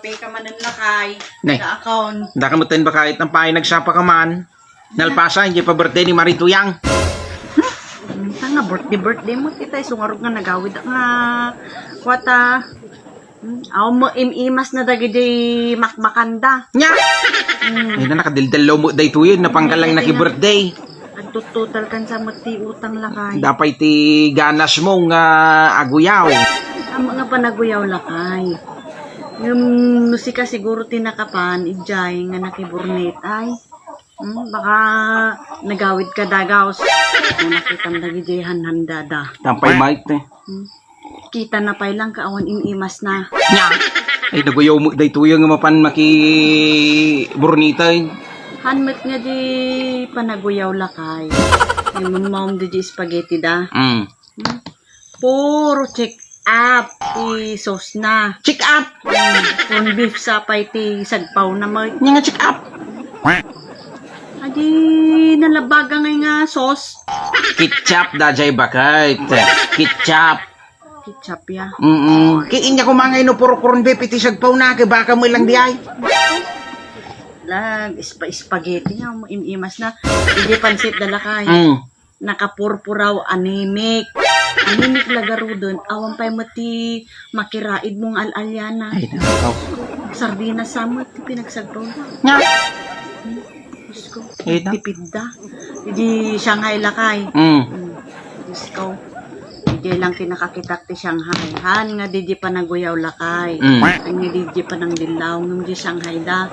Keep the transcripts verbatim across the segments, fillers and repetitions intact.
Pay ka manen, lakay. Nay. Sa account. Daka met ten, bakay, itan pay nagsapa ka man. Nalpasan, di pa birthday ni Marie Tuyang. Ita nga birthday, birthday mo, tita, isu ngarud nga nagawid nga kuwata. Hmm, aw mo, im-imas na dagiti makmakanda. Nya! Hmm. Ay na, nakadildillaw mo daytoyen, napangkalang naki-birthday. Agtuttutal kan sa met ti utang, lakay. Dapay ti ganas mo nga aguyaw. Ammok nga panaguyaw, lakay. Ngem no sika siguro ti nakapan, idiay nga nakiburnit, ay. Hmm, baka nagawid ka dagaus. Kung nakitam dagiti hanhandada. Tampay, Mike, te. Hmm. Kita na pay lang ka awan im-imas na. Nya! Ay, naguyaw mo daytoy nga mapan makiburnitay. Han met nga di panaguyaw, lakay. Ay, mamam di, di spaghetti da. Mm. Hmm? Puro check up ti sauce na. Check up! Hmm, corn beef sa pay ti sagpaw na met. Nya nga check up! Adi nalabaga ngay nga sauce. Ketchup da jay, bakay. Ketchup. Ketchup ya. Mm-mm. Ki inya kumangay no puro corn beef iti sagpaw na, kay baka mo lang di ay. Lag, ispa-, spaghetti nga, im-imas na. Hindi pansit da, lakay. Mm. Nakapurpuraw, anemic. Anemic la garuden, awan pay met ti makiraid mo nga al-alyana. Ay, nakaw. Sardinas sa met ti pinagsagpaw na. Nga. Diyos ko, Ay, na. Tipid da. Di Shanghai, lakay. Mm. Mm. Diyos ko. Di lang ti nakakitak ti Shanghai. Han nga di, di panaguyaw, lakay. Mm. Han nga di, di panangdillaw, ngem di Shanghai da.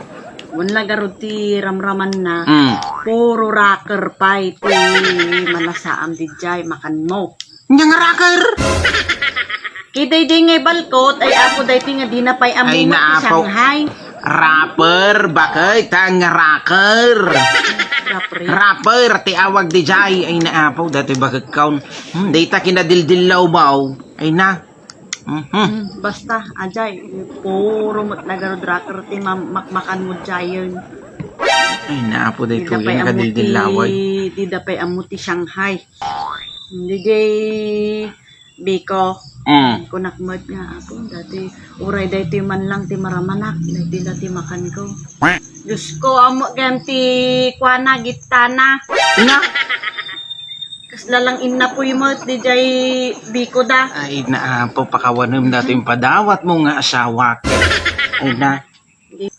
Wen la garud ti ramraman na. Mm. Puro raker pay ti manasaam di jay, makan mo. Nya nga raker? Ki daydi nga ibalkot, ay apo daydi nga dina pay ammo Ay, ti naapo. Shanghai. Rapper, bakit? Ang raker. Rapper. Rapper, ti awag di jay. Ay, naapo, dati bakit kaun? Hmm, dayta kinadildillaw mo. Ay, na. Mhm. Hmm, basta, ajay, puro met nagarud raker ti mam-, makmakan mo jayen. Ay, naapo, dayta Di da pay yung ammo kadildillaway. Ti, di da pay ammo ti Shanghai. Hindi jay Biko. Mm. Kunak met nga, "Apo, dati, uray daytoy man lang ti maramanak, daytoy la ti makanko." Diyos ko, ammo gayam ti kuana, gittana. Ina. Kasla lang innapuy met, di jay biko da. Ay, na, apo, pakawanem dati yung padawat mo nga asawak. Ay, na.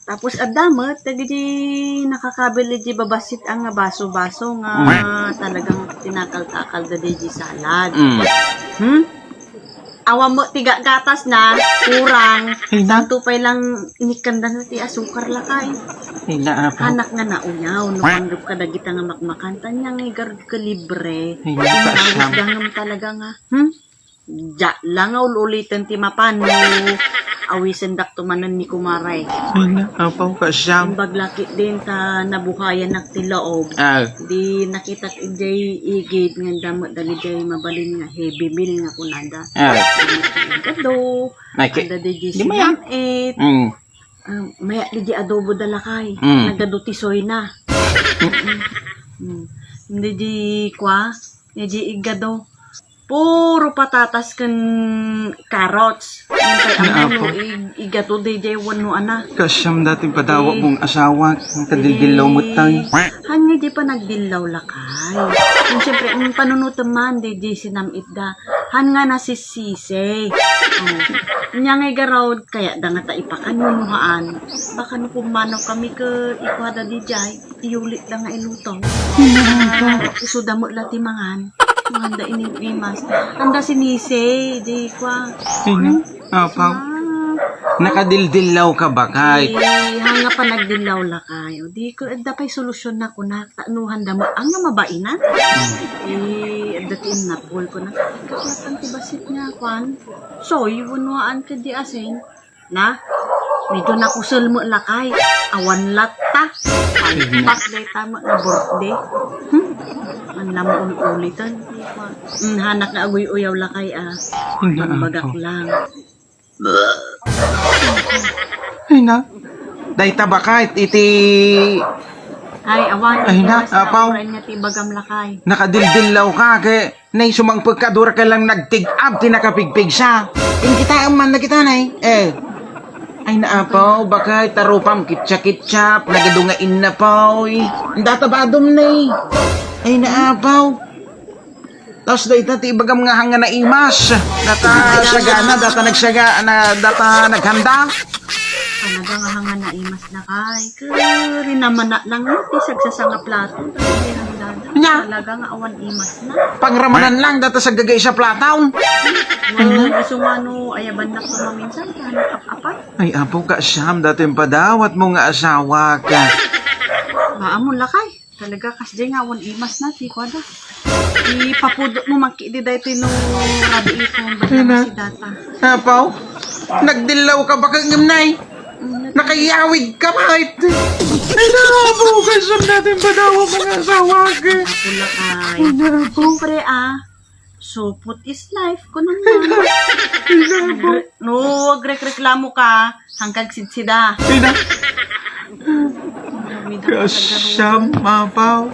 Tapos adda met dagiti nakakabil iti babassit a nga baso-baso nga Mm. talagang tinakaltakal da daydi salad. Mm. Hmm? Awan met ti gagatas na, kurang. Ay, na. Santo pay lang inikkanda na ti asukar lakay. Ay, na, apo. Anak nga nauyaw, no, panggep kadagita nga makmakan, tanya nga igarud ka libre. Ay, na, Ang kasam. Dangam talaga nga. Hmm? Diak la nga ul-uliten ti mapan no awisendak to manen ni kumare. Ay na, apaw, kasam. Imbag la ketdin ta nabuhayanak ti loob. Ah. Di nakitak idiay igid nga adda met dagiti mabalin nga heavy meal nga kunada. Ah. Kado, Naki-, adda di di mayan. Sinam-it. Mm. Ah, maya di di adobo da lakay. Mm. Nagadu ti soy na. Mm. Di di kwa, di di igado. Puro patatas ken carrots. Yan kay Nga ammo apo. Ig-, igato dayjay wenno ana. Kasam dati padawa Eh. Kong asawa, ang kadildilaw mo tayo. Han nga di pa nagdillaw lakay. Yung siyempre, yung panunutan man, dayjay sinam-itda. Han nga nasisisi. Oh. Nya nga igarawd, kaya da nga ta ipakan mo muhaan. Baka no kumano kami ke ikuada dayjay. Iyulit da nga iluto. Isuda met la ti mangan. Manganda ini imas. Anda sinisi, di kwa. Ini, apaw. Ah. Nakadildillaw ka bakay? Eh, hanga pa nagdillaw lakay. O, di ko, adda pay solusyon na kunak. Ta, no, handa mo, ang nga mabainan. Eh, adda ti innapol kunak. Kaklatan ti basit nga, kwan. Soy, wunwaan ka di asin. Na? Medyo nakusel mo lakay. Awan latta. Palpak dayta mo na birthday. Hmm? Ang namuul-ulitan. Hmm, hanak nga aguy-uyaw lakay, ah. Hindi, Ang bagak apo. Lang. Ay na. Dayta bakay iti Ay, awan. Ay na, apaw. Nga ti bagam lakay. Nakadildillaw ka, kay Nay, sumangpet ka, dura ka lang nagtig-ab ti nakapigpigsa. Inkitaem man na kita, nay. Eh. Ay, naapaw, bakit? Tarupam, kitsap-kitsap, nagadu nga innapaw. Data badom ni. Ay, naapaw. Tapos dayta ti ibagam nga hanga naimas. Data sagana, data nagsaga, na, data naghanda. Talaga nga hanga naimas, lakay. Kari naman na lang ti sagsasanga plato. Talaga nga awan imas na. Pangramanan lang, data saggaga isa plataw. Gusto nga no, ayaban na ko maminsan, kaya nakap-apat. Ay, apo ka, Sam, dati yung padawat mo nga asawa ka. Baa mo, lakay. Talaga, kasdi nga, awan imas na, ti kuwada. Ipapudot mo, makidi daytoy no, rabi ito, banda si data. Apaw, nagdillaw ka, baka ngem nay. Nakayawid ka, mait. Ay, nakabugas ang dating padawa mga asawa ka. Ako, lakay. Ay, nakabugas. Siyempre, ah, Support is life, kunam na. No, agrekreklamo ka, hangkag sidsida. Ina. Kasam, mapaw.